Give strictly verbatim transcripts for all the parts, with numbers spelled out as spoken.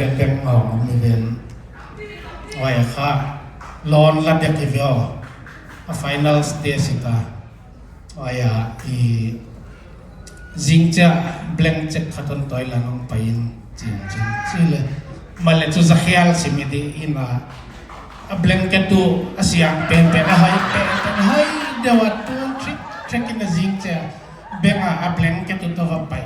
Beng beng ngau mi ven. Oi kha. Lon la dek i veo. A final stage ta. Oi a i jing cha blank check khat on toi la nong pai in chin chin. Chile. Male chu za khial si mi di in a. A blanket tu a siang pen pen a hai pen pen hai dewa tu trick trick in a jing cha. Beng a, a blanket u to va pai.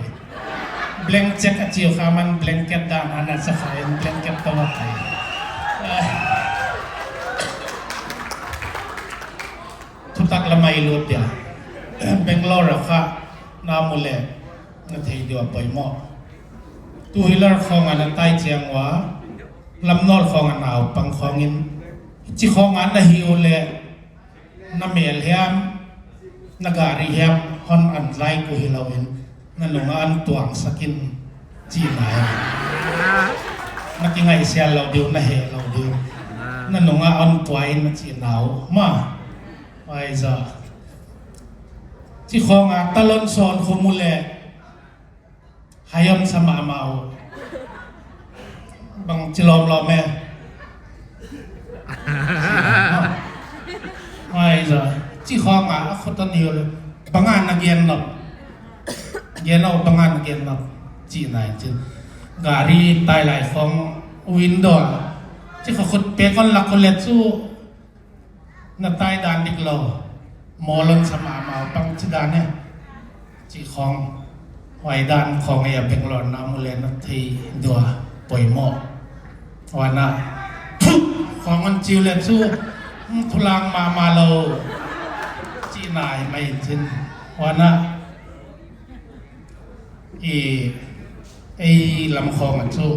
Blank check a chiu kha man blanket dan ana sa kha in blanket to va pai. Eh. Thutak la mai lut dia. Bangalore a kha na mu le na thei dia poimo. Two wheeler khong ana tai chiang wa. Lamnol khong ana u pang khong in. Chi khong ana hi u le. Na mel hiam, na gari hiam, hon an lai ku hi lo in, na nunga an tuang sakin chi nai. Na kingai sia lo diu, na he lo diu. Na nunga an tuai na chi nau. Ma, ai za. Chi khong a talon son khu mu le. Hayon sama mau. Bang chi lom lom e. Mai za. Chi khong a, a khut on hiu le. Banga na gen nop. Gen nop, banga na gen nop. Chi nai chin. Gari tai lai khong window. Chi kho khut pe kon la ko le chu. Na tai dan dik lo. Molon sama mau pang chi dan e. Chi khong. Hoi dan khong e a Bangalore na mu le na thei dua poimo. Wana. Phu! Khong on chiu le chu. Hmm, thulang ma ma lo. Chi nai mai chin. Wana. I, ei lam khong a chu,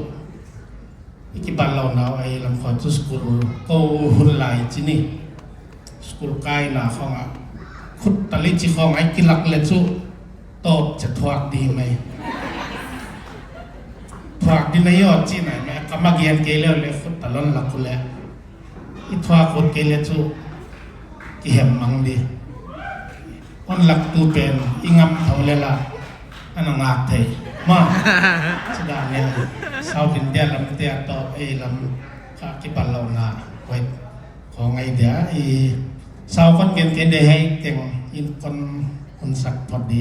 i kiban lo nau, ei lam khong chu school ko hun lai chi ni. School kai na khong a, khut tali chi khong a i kilak le chu, top che thuak di mai. Thuak di na yo chi nai mai, kama gen ke le le khut talon lak le. I thuak khut ke le chu, kihem mang di. Hon lak tu pen, i ngam thou le la, ana ngak thei. Ma, chi dan le, South India lam te a to, ei lam, kha kipan lo na, koi, khong ai dia, i, sau kon ken ken de hei, teng, in kon, hun sak phot di.